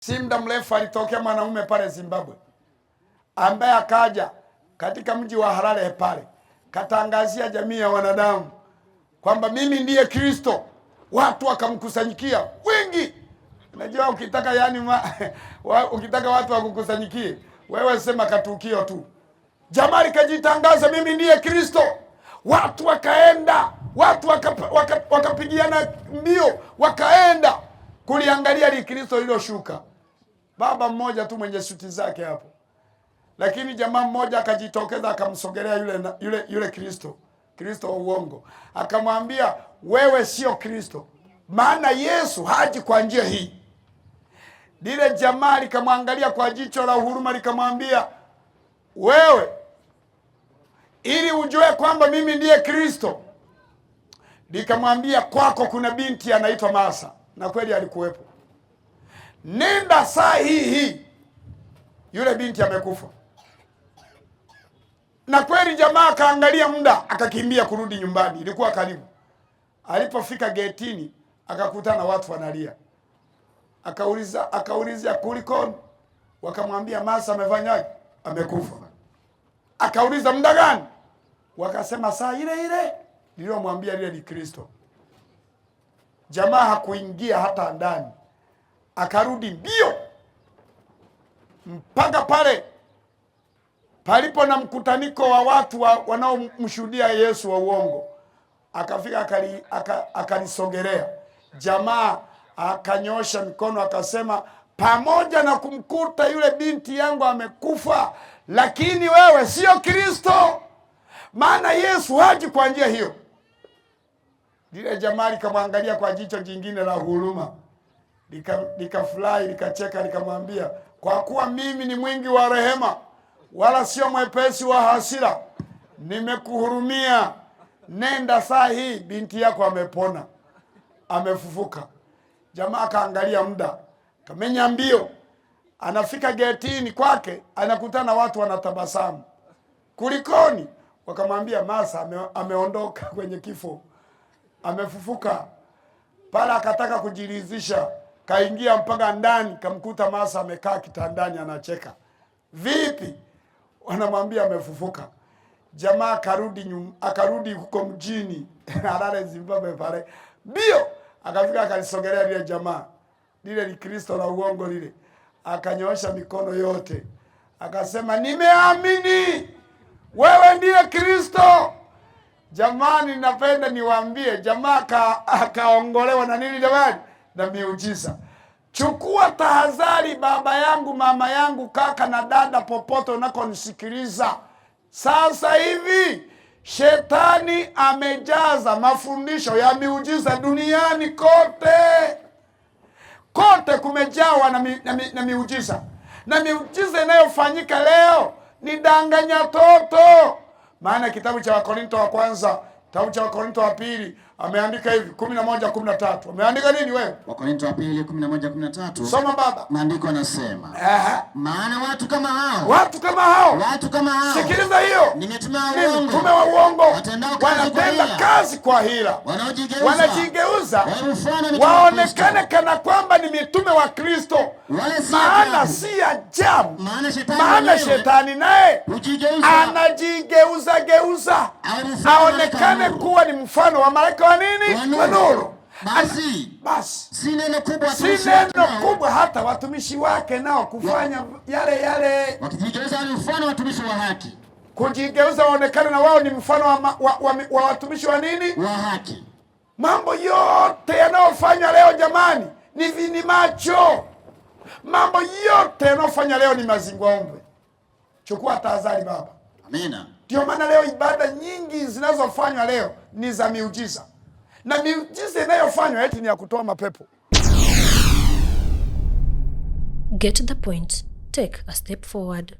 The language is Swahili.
Si muda mrefu alitokea mwanaume pale Zimbabwe ambaye akaja katika mji wa Harare pale, katangazia jamii ya wanadamu kwamba mimi ndiye Kristo. Watu wakamkusanyikia wengi. Unajua ukitaka yani ukitaka watu wakukusanyikie wewe sema katukio tu. Jamaa likajitangaza mimi ndiye Kristo, watu wakaenda, watu wakapigiana mbio, wakaenda kuliangalia li Kristo lililoshuka. Baba mmoja tu mwenye suti zake hapo, lakini jamaa mmoja akajitokeza akamsogelea yule Kristo, Kristo wa uongo, akamwambia wewe sio Kristo, maana Yesu haji kwa njia hii. Lile jamaa likamwangalia kwa jicho la huruma, likamwambia wewe, ili ujue kwamba mimi ndiye Kristo, likamwambia kwako kuna binti anaitwa Masa, na kweli alikuwepo. Nenda saa hii hii, yule binti amekufa. Na kweli jamaa akaangalia muda, akakimbia kurudi nyumbani, ilikuwa karibu. Alipofika getini, akakutana watu wanalia, akauliza akaulizia kulikoni, wakamwambia Masa amefanyaje? Amekufa. Akauliza muda gani? Wakasema saa ile ile niliyomwambia lile ni Kristo. Jamaa hakuingia hata ndani, akarudi mbio mpaka pale palipo na mkutaniko wa watu wanaomshuhudia Yesu wa uongo. Akafika akalisogelea jamaa, akanyosha mikono akasema, pamoja na kumkuta yule binti yangu amekufa, lakini wewe sio Kristo, maana Yesu haji kwa njia hiyo. Lile jamaa likamwangalia kwa jicho jingine la huruma, likafurahi, likacheka, likamwambia, kwa kuwa mimi ni mwingi wa rehema, wala sio mwepesi wa hasira, nimekuhurumia. Nenda saa hii, binti yako amepona, amefufuka. Jamaa akaangalia muda, kamenya mbio, anafika getini kwake, anakutana na watu wanatabasamu. Kulikoni? Wakamwambia Masa ameondoka kwenye kifo, amefufuka. Pale akataka kujiridhisha, kaingia mpaka ndani, kamkuta Masa amekaa kitandani anacheka. Vipi? Wanamwambia amefufuka. Jamaa akarudi huko mjini Harare, Zimbabwe pale mbio, akafika akalisogelea lile jamaa lile ni Kristo la uongo lile, akanyoosha mikono yote akasema, nimeamini wewe ndiye Kristo. Jamani, napenda niwaambie, jamaa akaongolewa na nini jamani? Na miujiza. Chukua tahadhari, baba yangu, mama yangu, kaka na dada, popote unakonisikiliza sasa hivi, shetani amejaza mafundisho ya miujiza duniani kote. Kote kumejawa na miujiza, na miujiza inayofanyika leo ni danganya toto. Maana kitabu cha Wakorinto wa kwanza, kitabu cha Wakorinto wa pili ameandika hivi 11:13. Ameandika nini wewe? Wakorinto wa pili 11:13. Soma baba. Maandiko yanasema, maana watu kama hao, Watu kama hao, watu kama hao, sikiliza hiyo, ni mitume wa ni uongo, mtume wa uongo, watendao kazi kwa wanatenda hila, kazi kwa hila, wanaojigeuza wanajigeuza wawe mfano wa mitume wa waonekane Kristo. kana kwamba ni mitume wa Kristo. Wala si Maana ajabu, si ajabu, maana shetani maana mwenyewe shetani naye hujigeuza anajigeuza geuza awe mfano wa malaika wa aonekane nuru. kuwa ni mfano wa malaika wa nini? Wa nuru. Wa nuru. Basi Basi si neno kubwa si watumishi wake neno nao kubwa hata watumishi wake nao kufanya yale yale, wakijigeuza wawe mfano wa watumishi wa haki, kujigeuza waonekane na wao ni mfano wa watumishi wa nini? wa haki. Mambo yote yanayofanywa leo jamani, ni vini macho. Mambo yote yanayofanywa leo ni mazingaumbwe. Chukua tahadhari baba. Amina. Ndio maana leo ibada nyingi zinazofanywa leo ni za miujiza, na miujiza inayofanywa eti ni ya kutoa mapepo. Get the point. Take a step forward.